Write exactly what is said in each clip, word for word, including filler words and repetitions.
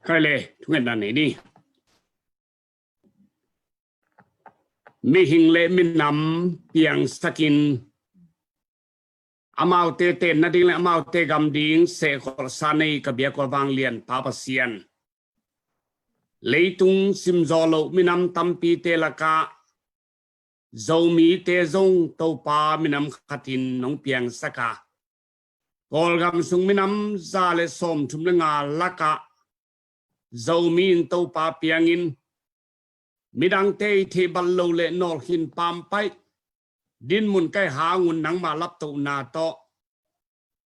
Khai le, thungetna nei ni. Mihing le minam piangsakin, amaute tenna ding le amaute gam ding sehkholhsa nei ka biak uh a vanglian Pa Pasian, leitung simzaw loh minam tampite lakah Zomite zong Topa minam khatin nong piangsak a, Kawlgam sung minam za le sawmthum le nga lakah Zomi in Topa piangin, midangte i theih bal lo le nawlkhin paampaih dinmun kai hangun nangmah laptohna tawh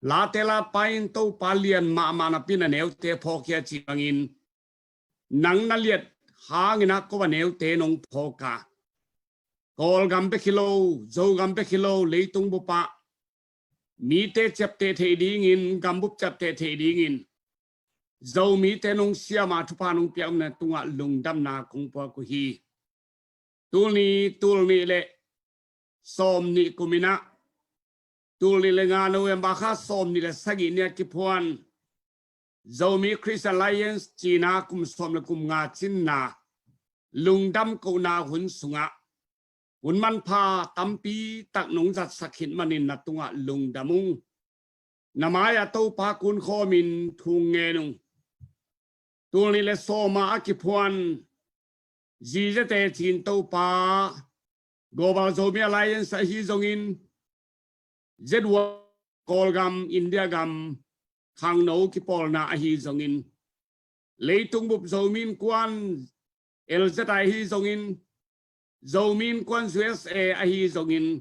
late latpai in Topa lian mahmah napi na neute phawk hi a cih bangin, nang na liat hangin a ko a neute nong phawk a, Kawlgam bek hi lo, Zogam bek hi lo, leitung bupah mite ciapteh theih dingin, gambup ciapteh theih dingin Zomite nong siam a thupha nong piak na tungah lungdamna kong puak uh hi. Tul nih, tul nih le sawm nih kum in ah, tul nih le nga November kha sawm nih le sagih nih a kiphuan Zomi Christian Alliance cina kum sawm le kum nga cinna lungdam kohna hun sungah hun manpha tampi tak nong zatsak khit manin na tungah lungdam ung. Na mai-ah Topa kunkhawmin thu ngen ung. Tul nih le sawm a kiphuan Z Z A cin Topa, Global Zomi Alliance ahi zongin, Z Y Kawlgam, India gam khangno kipawlna ahi zongin, leitung bup Zomi Innkuan L Z I ahi zongin, Zomi Innkuan U S A ahi zongin,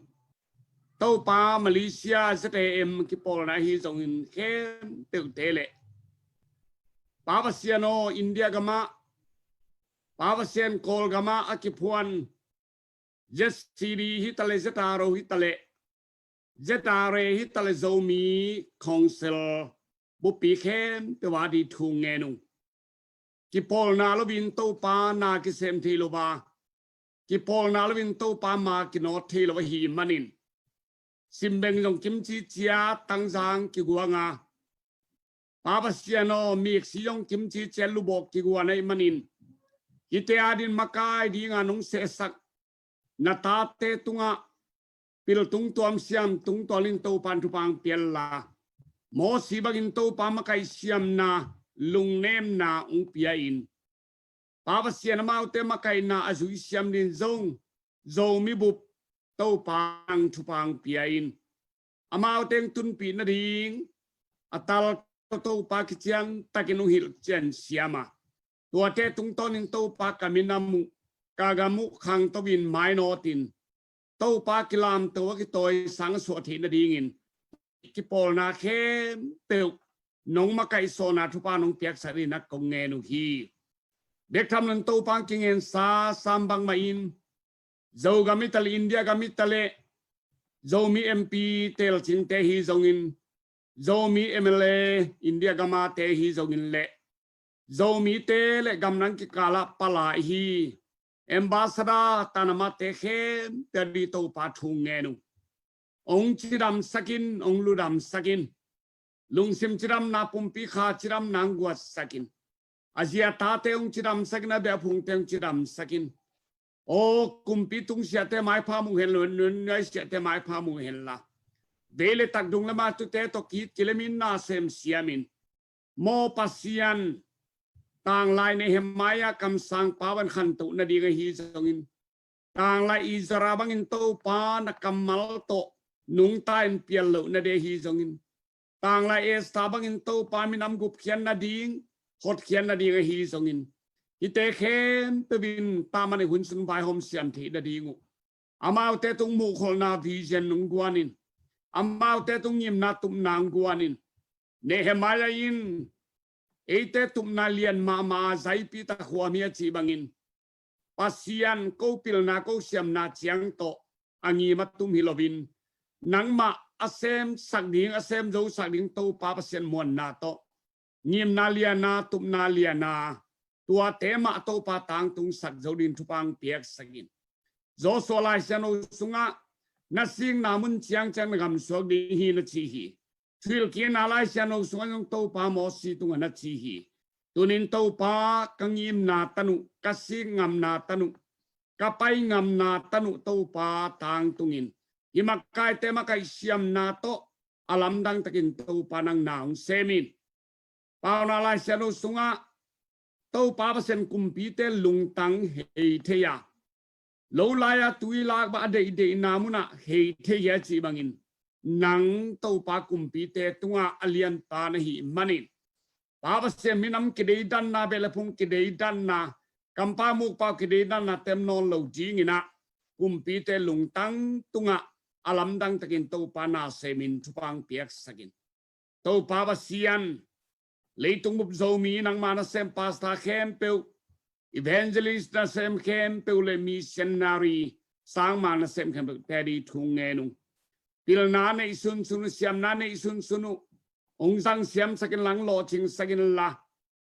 Topa Malaysia Z A M kipawlna ahi zongin, khempeuhte le Pa Pasian aw, India gamah, Pa Pasian Kawlgamah a kiphuan Z C D hi ta le, Z R O hi ta le, Z R A hi ta le, Zomi Council buppi khempeuh a di thu ngen ung. Kipawlna loin Topa na kisem thei lo a, kipawlna loin Topa ma kinawt thei lo ahih manin, simbeng zong kimci ciat tangzang kiguang a, Pa Pasian aw, miksi zong kimci ciat lubawk kiguan ahih manin, hihte adin makai dinga nong sehsak na tate tungah pil tungtuam siam tungtual in Topa in thupha hong pia inla, Mawsi bangin Topa makaih siamna, lungnemna hong pia in, Pa Pasian amaute makaihna a zui siam dingin zong Zomi bup Topa in thupha hong pia in, amaute hong tunpih nading a tal Topa kician takin hong hilh cian siam a, tuate tungtawnin Topa ka minam uh, ka gam uh khangto in mainawt in, Topa kilamto a kitawisang a suah theih nadingin kipawlna khempeuh nong makaihsawhna thupha nong piaksak dingin a kong ngen uh hi. Bek tham loin Topa hong kingensa sam bangmah in, Zogam hi ta le, India gam hi ta le, Zomi M P telcingte hi zongin, Zomi M L A India gamate hi zongin le, Zomite le gamdang kikalah pala hi Ambassador tanamate khempeuh a di Topa thu ngen ung. Hong cidamsak in, hong ludamsak in. Lungsim cidamna, pumpi kha cidamna hong guatsak in. A zi a tate hong cidamsak in, a beh a phungte hong cidamsak in. Aw, kumpi tung siate maipha mu hen lo, nuai siate maipha mu hen la, vei le tak dung le matute tawh ki-it kilem in, na sem siam in. Maw Pasian, tanglai Nehemiah kamsangpa bang khantoh nading ahi zongin, tanglai Ezra bangin Topa na kammal tawh nungta in pial loh na ding ahi zongin, tanglai Esther bangin Topa minam gupkhiat nading, hotkhiat nading ahi zongin, hihte khempeuh in tangmah in hun sung vaihawm siam theih nading uh, amaute tung muhkholhna vision nong guan in, amaute tung ngimna tupna hong guan in. Nehemiah in eite tupna lian mahmah a zaipi tak huam hi a cih bangin, Pasian, ko pilna ko siamna ciang tawh a ngim a tum hi loin, nangmah a semsak ding, a semzosak ding Topa Pasian muanna tawh ngimna liana, tupna liana, tuate mah Topa tangtungsak zo dingin thupha hong piaksak in. Joshua Lai Siangtho sungah na sikna mun ciangciang na gamsuak ding hi na ci hi. Thuhilhkikna Lai Siangtho sungah zong Topa Mawsi tungah na ci hi. Tunin Topa, ka ngimna tan uh, ka sik ngamna tan uh, ka pai ngamna tan uh Topa tangtungin, hih makaite makaih siamna tawh a lamdang takin Topa nang na hong sem in. Paunak Lai Siangtho sungah Topa Pasian kumpite lungtang hei thei a, lo lai-a tui lak bang a deihdeihna munah hei thei hi a cih bangin, nang Topa kumpite tungah a lianpa na hih manin, Pa Pasian, minam kideidanna, beh le phung kideidanna, kampa mukpau kideidanna tem nawn lo dinginah, kumpite lungtang tungah a lamdang takin Topa na semin thupha hong piaksakin. Topa Pasian, leitung bup Zomi nangmah nasem pastor khempeuh, evangelist nasem khempeuh le missionary sangmah nasem khempeuh te di thu ngen ung. Pilna neih sunsun uh, siamna neih sunsun uh, hong zang siamsakin la, hong lawhcingsakin la.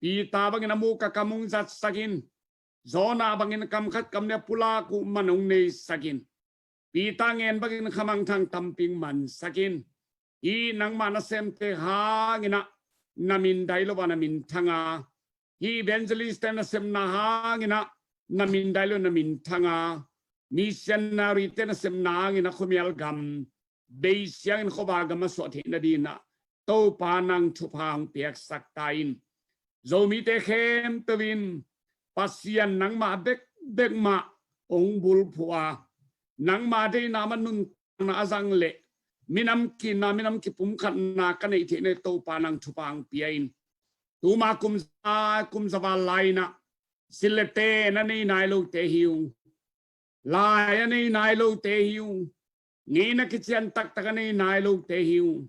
Peter bangin a muk a kam hong zatsakin, Jonah bangin kam khat kam nih a pulak uh man hong neisakin, Peter ngen bangin khamangthang tampi hong mansakin, hih nangmah nasemte hanginah na min dai lo a na min thang a, hih evangelist te nasepna hanginah na min dai lo a na min thang a, missionary te nasepna hanginah khuamial gam bei siangin khuavak gam a suah theih nadinah Topa nang thupha hong piaksak ta in. Zomite khempeuh in Pasian nangmah bekbek mah hong bulphuh a, nangmah deihna mah nuntakna a zang leh minam kina, minam kipumkhatna ka neih theih nading Topa nang thupha hong pia in. Tuma kum za, kum za val lai-inah silh le ten a nei nai lote hi ung. Lai a nei nai lote hi ung. Ngeina kician taktak a nei nai lote hi ung.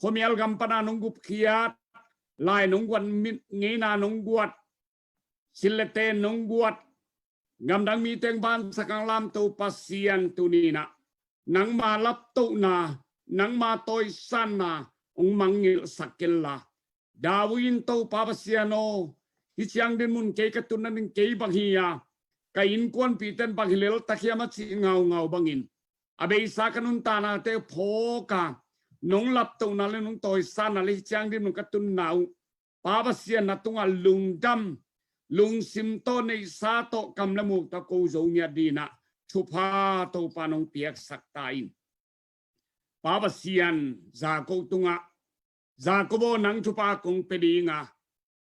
Khuamial gam pana nong gupkhiat, lai nong guat, mit ngeina nong guat, silh le ten nong guat, gamdang mite hong vansak hong lamto Pasian, tuninah nangma laptohna, nangma tawisatna hong mangngilhsak kenla. David in, Topa Pasian aw, hih ciang dinmun kei ka tun nading kei bang hi a, ka innkuanpihte in bang hi leltak hiam a cih ngaungau bangin, a beisa ka nuntaknate phawk a, nong laptohna le nong tawisatna le hih ciang dinmun ka tunna uh, Pa Pasian, na tungah lungdam, lungsim tawh, neihsa tawh, kam le muk tawh ko zo ngiat dinah thupha Topa nong piaksak ta in. Pa Pasian, Jakob tungah, Jakob aw, nang thupha kong pia ding a,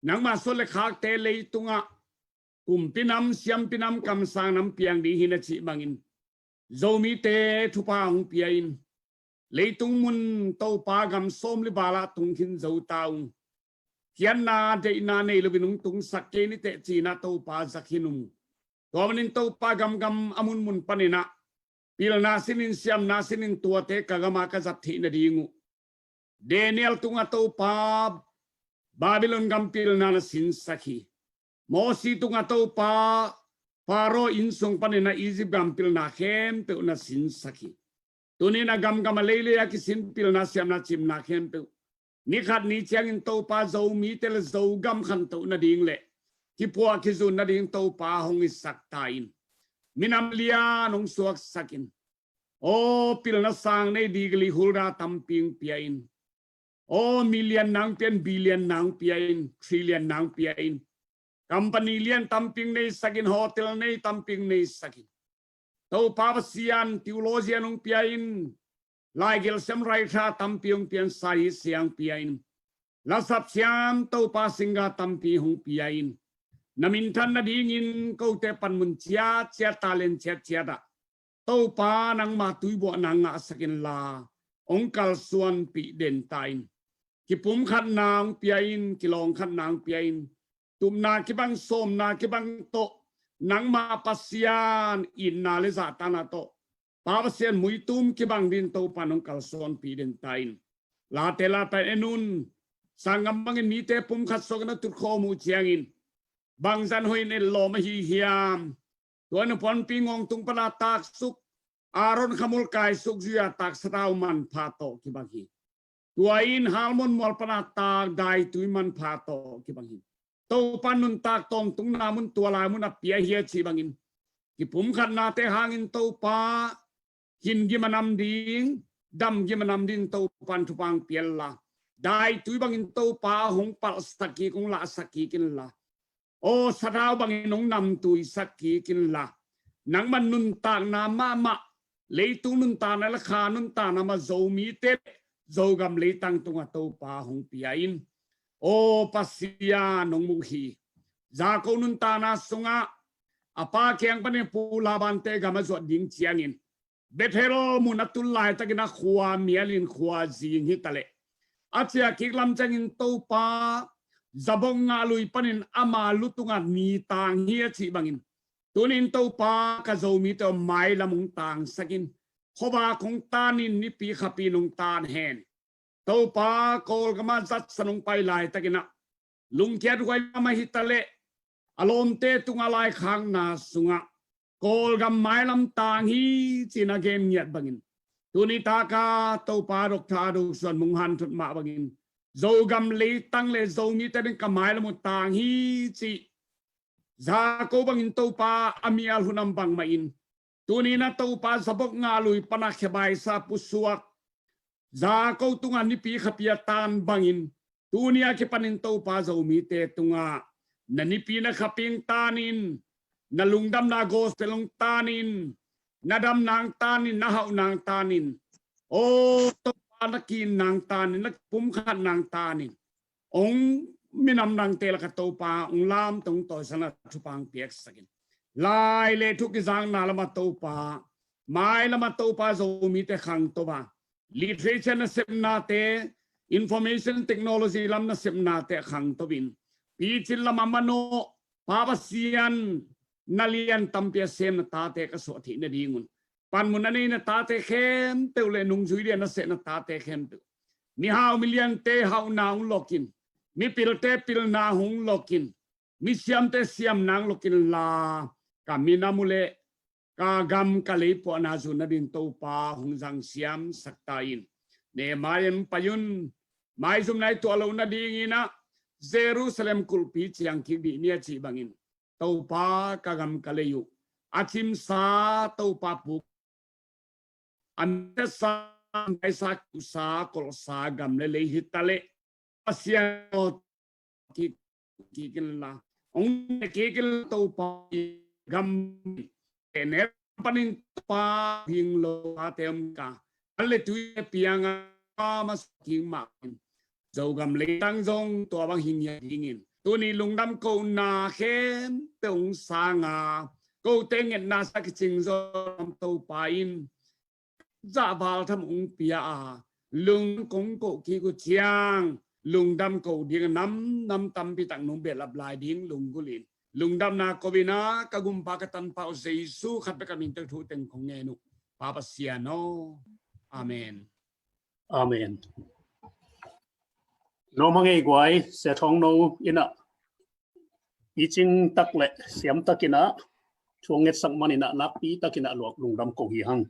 nangma suan le khakte leitungah kumpi nam, siampi nam, kamsang nam piang ding hi na cih bangin, Zomite thupha hong pia in. Leitung mun Topa gam sawmli val ah tung khin zo ta ung. Khiatna deihna nei loin hong tungsak kei ni teh, cinah Topa za khin un. Tua manin Topa, gamgam a munmun paninah pilna sinin, siamna sinin tuate ka gam ah ka zat theih nading uh, Daniel tungah Topa Babylon gam pilna na sinsak hi. Mosi tungah Topa Pharaoh innsung paninah Egypt gam pilna khempeuh na sinsak hi. Tuninah gamgam a leilei a kisin pilna, siamna, cimna khempeuh, ni khat ni ciangin Topa, Zomite le Zogam khantoh nading le kiphuah kizun nading Topa hong hisak ta in. Minam lian hong suaksak in. Aw, pilna sang nei, degree holder tampi hong pia in. Aw, million nang pia in, billion nang pia in, trillion nang pia in. Company lian tampi hong neisak in, hotel nei tampi hong neisak in. Topa Pasian, theologian hong pia in. Laigelh siam raitha tampi hong pia in, sai siang pia in. Lasap siam Topa, singer tampi hong pia in. Na minthan nadingin kote panmun ciatciat, talent ciatciat ah Topa, nangma tuibuahna ngahsak inla, hong kalsuanpih den ta in. Kipumkhatna hong pia in, kilawngkhatna hong pia in. Tupna kibang, sawmna kibang tawh nangma Pasian itna le zahtakna tawh, Pa Pasian, muitum kibang din Topa nong kalsuanpih den ta in. Late lata en un. Sanggam bangin mite pumkhat suak in a tutkhawm uh ciangin, bangzah in hoih in etlawm ahi hiam? Tua in a puanpi ngawng tung pana taksuk, Aaron khamul kaisuk zui-a taksatau manpha tawh kibang hi. Tua in Hermon mual pana tak daitui manpha tawh kibang hi. Topa nuntak tawntungna mun, tua lai mun a pia hi a cih bangin, kipumkhatnate hangin Topa, hin gim a nam ding, dam gim a nam ding Topa in thupha hong pia inla, daitui bangin Topa hong palhsak kik, hong lahsak kik inla, aw sathau bangin hong namtuisak kik inla, nangman nuntakna mahmah, leitung nuntakna le kha nuntakna mah Zomite, Zogam leitang tungah Topa hong pia in. Aw Pasian hong muh hi. Zako nuntakna sungah a pa kiang panin Pu Labante gam a zuat ding ciangin Bethel mun a tun laitakin a khua mialin khua zing hi taleh, a ciah kik lam ciangin Topa zabok ngah lui panin ama lu tungah ni tang hi a cih bangin, tunin Topa ka Zomite om mailam hong tangsakin, khuavak hong tanin, nipi khapi in hong tan hen. Topa Kawlgam ah zatsan hong pai laitakin ah, lungkiat huai lam ahi taleh, a lawmte tungah laikhakna sungah Kawlgam mailam tang hi ci-in a gen ngiat bangin, tuni taka Topa Doctor Ado Suan Mung hanthut mah bangin, Zogam leitang le Zomite ding ka mailam uh tang hi cih Zako bangin Topa a mial hun am bangmah in, tuni-in ah Topa zabok ngah lui pana khebaisa pusuak Zako tungah nipi khapi a tan bangin, tuni a kipanin Topa Zomite tungah na nipi na khapi hong tanin, na lungdamna gospel hong tanin, na damna hong tanin, na hauhna hong tanin, aw Topa na kiinna hong tanin, na pumkhatna hong tanin, hong minam dangte lakah Topa hong lamto, hong tawisang a thupha hong piaksakin, lai le thu kizakna lamah Topa mailamah Topa Zomite khangto a, literature nasepnate, information technology lam nasepnate khangto in, picin lamah manawh, Pa Pasian, na lian tampi a sem na tate ka suah theih nadingun, panmun a nei na tate khempeuh le nungzui dia na seh na tate khempeuh, mihau miliante hauhna hong lokin, mipilte pilna hong lokin, misiamte siamna hong lokin la, ka minam uh le ka gam ka lei puahna zuh nading Topa hong zangsiamsak ta in. Nehemiah in pai un, maizumna i tuah loh nadingin ah Jerusalem kulhpi ciang kik dih ni a cih bangin, Topa ka gam ka lei uh a cimsa Topa puk, a mite sa, sa, sa, kolhsa gam le lei hi taleh, Pasian aw, kik, kik inla, hong kik inla Topa, gam ne panin Topa hing lo a te om ka, a le tui piang a masa king mah in, Zogam leitang zong tua bang hing hi dingin, tuni lungdam kohna khempeuh hong sang a, kote ngetna sa kicing zong Topa in zahval tham hong pia a, lungdam kong koh kik uh ciang, lungdam koh ding a namnam tampi tak nong behlap lai ding lunggulh in, lungdamna ko in ah ka Gumpa ka Tanpa uh Jesu khat bek a min tawh thu teng kong ngen uh, Pa Pasian aw. Amen. Amen. Nuam hang ei guai, Sia Thawng No in ah picing tak le siam takin ah thu hong ngetsak manin ah nakpi takin ah luak lungdam ko hi hang.